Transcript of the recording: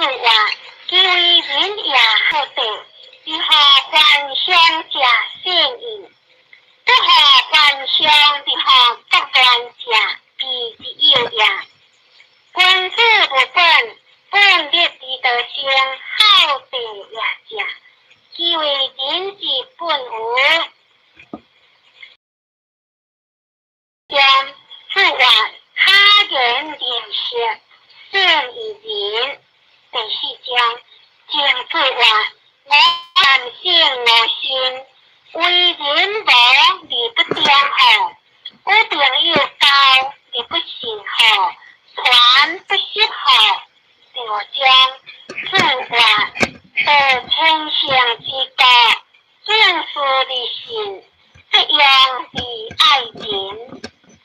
注話，其為人也好德，予凡上者信義，不予凡上予作亂者，非之有也。君子務本，本立而道生，好德也者，其為人之本有。三注話，巧言令色，勝於人。第四章，鄭注話，吾三省吾身，為人無而不忠乎？與朋友交而不信乎？傳不實乎？第五章，注話，道千乘者，